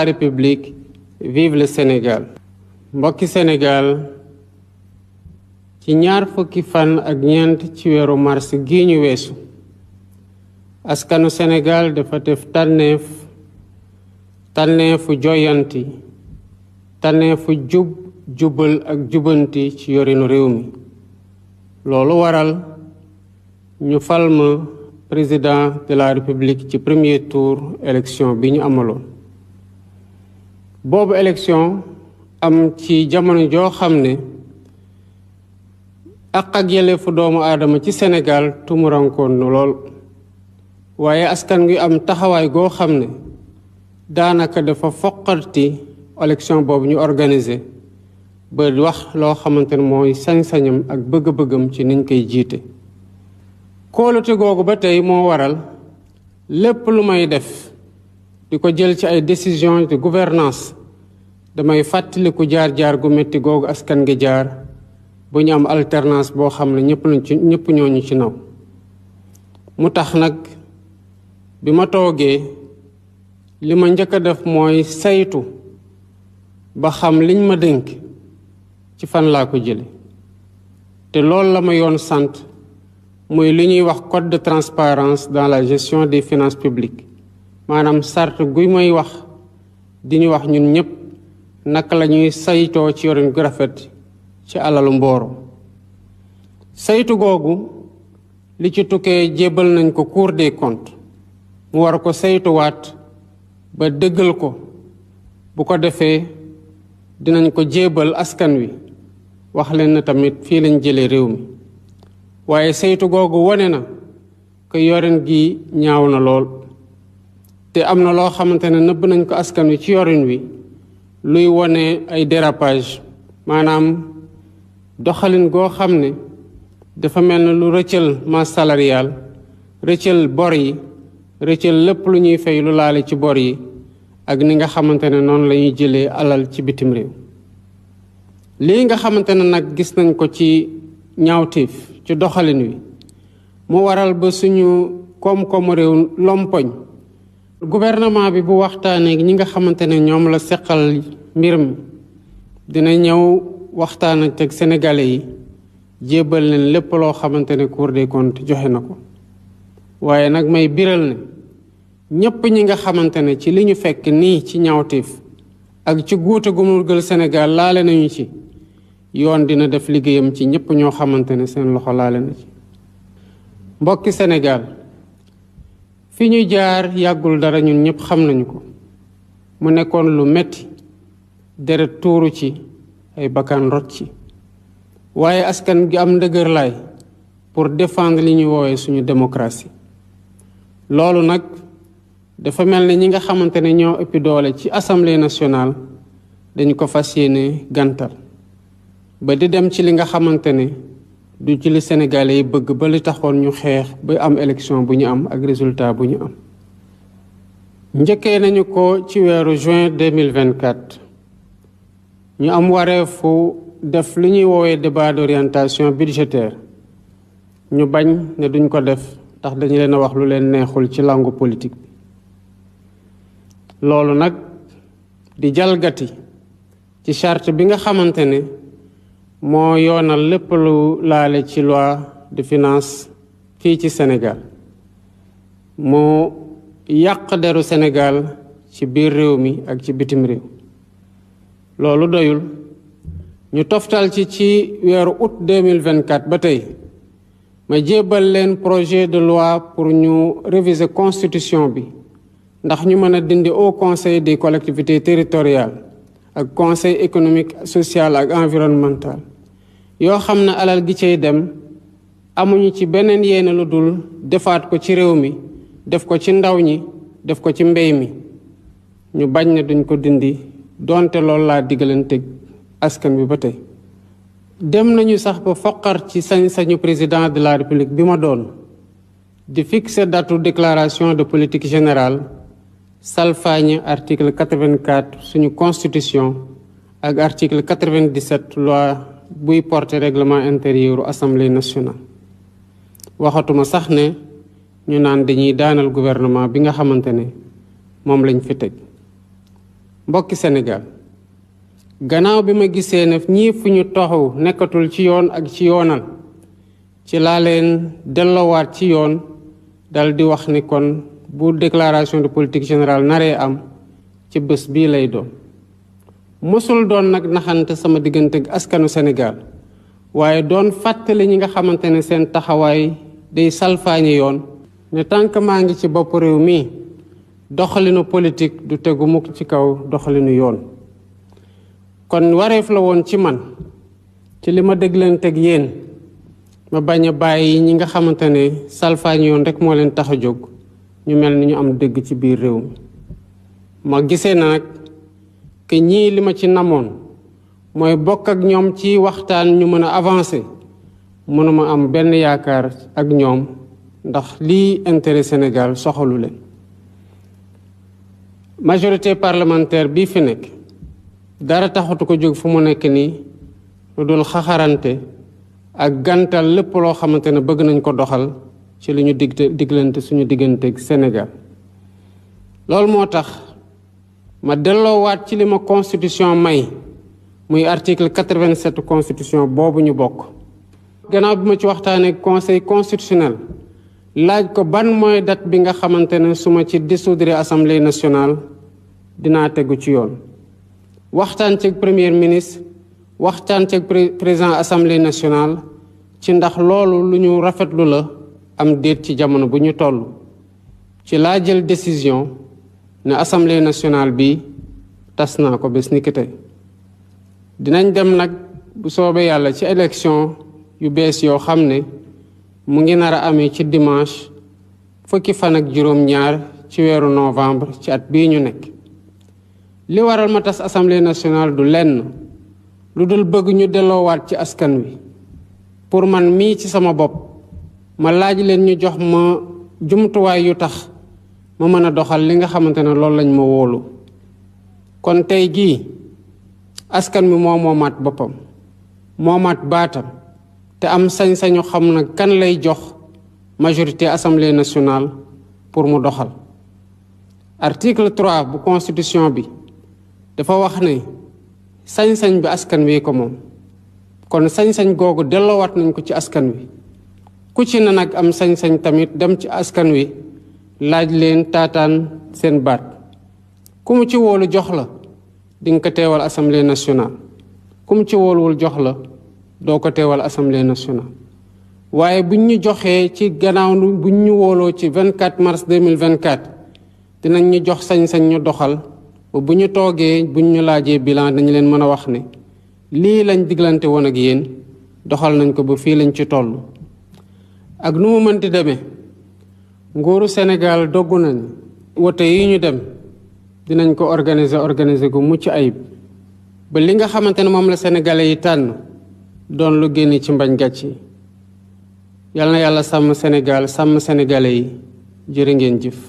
la République, vive le Sénégal. Mbokki Sénégal, ci ñaar fukki fan ak ñeent ci weeru mars gi ñu weesu askanu Sénégal dafa def tànneefu joyanti tànneefu jubal ak jubanti ci yorinu réew mi loolu waral ñu fal ma président de la République ci premier tour élection bi ñu amaloon boobu élection am ci jamono joo xam ne ak yelleefu doomu aadama ci Sénégal tumurankoon nu lool waaye askan wi am taxawaay goo xam ne daanaka dafa foqarti élection boobu ñu organiser ba wax loo xamante ne mooy sañ-sañam ak bëgg-bëggam ci niñ koy jiite kóolute googu ba tey moo waral lépp lu may def di ko jël ci ay décision de gouvernance damay fàttaliku jaar-jaar gu metti googu askan gi jaar bu ñu am alternance boo xam ne ñëpp ñooñu ci naw mu tax nag bi ma toogee li ma njëkk a def mooy saytu ba xam liñ ma dénk ci fan laa ko jële te loolu la ma yoon sant muy li ñuy wax code de transparence dans la gestion des finances publiques maanaam sart guy may wax di ñu wax ñun ñëpp naka la ñuy saytoo ci yorin gu rafet ci alalu mbooro saytu googu li ci tukkee jébbal nañ ko Cour des comptes mu war ko saytuwaat ba dëggal ko bu ko defee dinañ ko jébbal askan wi wax leen na tamit fii lañ jëlee réew mi waaye saytu googu wone na ko yorin gi ñaaw na lool te am na loo xamante ne nëbb nañ ko askan wi ci yorin wi luy wone ay dérapage maanaam doxalin goo xam ne dafa mel ne lu rëccal masse salariale rëccal bor yi rëccal lépp lu ñuy fay lu laale ci bor yi ak ni nga xamante ne noonu la ñuy jëlee alal ci bitim réew lii nga xamante ne nag gis nañ ko ci ñaawteef ci doxalin wi mu waral ba suñu koom-koomu réew lompoñ gouvernement bi bu waxtaanee ñi nga xamante ne ñoom la seqal mbir mi dina ñëw waxtaan ak sénégalais yi jébbal leen lépp loo xamante ne Cour des comptes joxe na ko waaye nag may biral ne ñépp ñi nga xamante ne ci li ñu fekk nii ci ñaawteef ak ci guute gu mu gël Sénégal laale nañu ci yoon dina def liggéeyam ci ñépp ñoo xamante ne seen loxo laale na ci mbokki Sénégal fi ñu jaar yàggul dara ñun ñépp xam nañu ko mu nekkoon lu metti deret tuuru ci ay bakkan rot ci waaye askan gi am ndëgër laay pour défendre li ñuy woowee suñu démocratie loolu nag dafa mel ne ñi nga xamante ne ñoo ëppi doole ci assemblée nationale dañu ko fas yéene gàntal ba di dem ci li nga xamante ne du ci li Sénégalais yi bëgg ba li taxoon ñu xeex ba am élection bu ñu am ak résultat bu ñu am njëkkee nañu ko ci weeru juin 2024 ñu am wareefu def li ñuy woowee débat d'orientation budgétaire ñu bañ ne duñ ko def ndax dañu leen a wax lu leen neexul ci langue politique bi loolu nag di jalgati ci charte bi nga xamante ne moo yoonal lépp lu laale ci loi de finance fii ci Sénégal moo yàq deru Sénégal ci biir réew mi ak ci bitim réew loolu doyul ñu toftal ci weeru août 2024 ba tey ma jébbal leen projet de loi pour ñu réviser constitution bi ndax ñu mën a dindi au conseil des collectivités territoriales ak conseil économique social ak environnemental yoo xam ne alal gi cay dem amuñu ci beneen yéene lu dul defaat ko ci réew mi def ko ci ndaw ñi def ko ci mbéy mi ñu bañ ne duñ ko dindi donte loolu laa diggalante askan bi ba tey dem nañu sax ba foqar ci sañ-sañu président de la République bi ma doon di fixer datu déclaration de politique générale salfaañe article 84 suñu constitution ak article 97 loi buy porter règlement intérieur u assemblée nationale waxatuma sax ne ñu naan dañuy daanal gouvernement bi nga xamante ne moom lañ fi teg mbokki Sénégal gannaaw bi ma gisee ne ñii fu ñu toxu nekkatul ci yoon ak ci yoonal ci laa leen delloowaat ci yoon dal di wax ni kon bu déclaration de politique générale naree am ci bés bii lay doon mosul doon nag naxante sama diggante ak askanu Sénégal waaye doon fàttali ñi nga xamante ne seen taxawaay day salfaañi yoon ne tànk maa ngi ci bopp réew mi doxalinu politique du tegu mukk ci kaw doxalinu yoon kon wareef la woon ci man ci li ma déglanteeg yéen ma bañ a bàyyi ñi nga xamante ne salfaañi yoon rek moo leen tax a jóg ñu mel ni ñu am dëgg ci biir réew mi ma gisee na nag que ñii li ma ci namoon mooy bokk ak ñoom ci waxtaan ñu mën a avancer mënuma am benn yaakaar ak ñoom ndax lii intérêt Sénégal soxalu leen majorité parlementaire bii fi nekk dara taxatu ko jóg fu mu nekk nii lu dul xaxarante ak gantal lépp loo xamante ne bëgg nañ ko doxal ci li ñu diglante suñu digganteeg Sénégal loolu moo tax ma delloowaat ci li ma constitution may muy article 87 constitution boobu ñu bokk gannaaw bi ma ci waxtaanee conseil constitutionnel laaj ko ban mooy date bi nga xamante ne su ma ci dissoudre assemblée nationale dinaa tegu ci yoon waxtaan ci premier ministre waxtaan ci président assemblée nationale ci ndax loolu lu ñu rafetlu la am déet ci jamono bu ñu toll ci laa jël décision ne assemblée nationale bi tas naa ko bés ni ki tey dinañ dem nag bu soobee yàlla ci élection yu bees yoo xam ne mu ngi nar a amee ci dimanche fukki fan ak juróom-ñaar ci weeru novembre ci at bii ñu nekk li waral ma tas assemblée nationale du lenn lu dul bëgg ñu delloowaat ci askan wi pour man mii ci sama bopp ma laaj leen ñu jox ma jumtuwaay yu tax ma mën a doxal li nga xamante ne loolu lañ ma wóolu kon tey gii askan wi moo moomaat boppam moomaat baatam te am sañ-sañu xam na kan lay jox majorité assemblée nationale pour mu doxal article 3 bu constitution bi dafa wax ne sañ-sañ bi askan wi ko moom kon sañ-sañ googu delloowaat nañ ko ci askan wi ku ci na nag am sañ-sañ tamit dem ci askan wi laaj leen taataan seen baat ku mu ci wóolu jox la di nga ko teewal assemblée nationale ku mu ci wóoluwul jox la doo ko teewal assemblée nationale waaye buñ ñu joxee ci gannaaw buñ ñu wóoloo ci 24 mars 2024 dinañ ñu jox sañ-sañ ñu doxal ba bu ñu toogee buñ ñu laajee bilan dañu leen mën a wax ne lii lañ diglante woon ak yéen doxal nañ ko ba fii lañ ci toll ak nu mu mënti demee nguuru Sénégal doggu nañ wote yi ñu dem dinañ ko organiser gu mucc ayib ba li nga xamante ne moom la sénégalais yi tànn doon lu génn ci mbañ gàcc yi yal na yàlla sàmm Sénégal sàmm sénégalais yi jërë ngeen jëf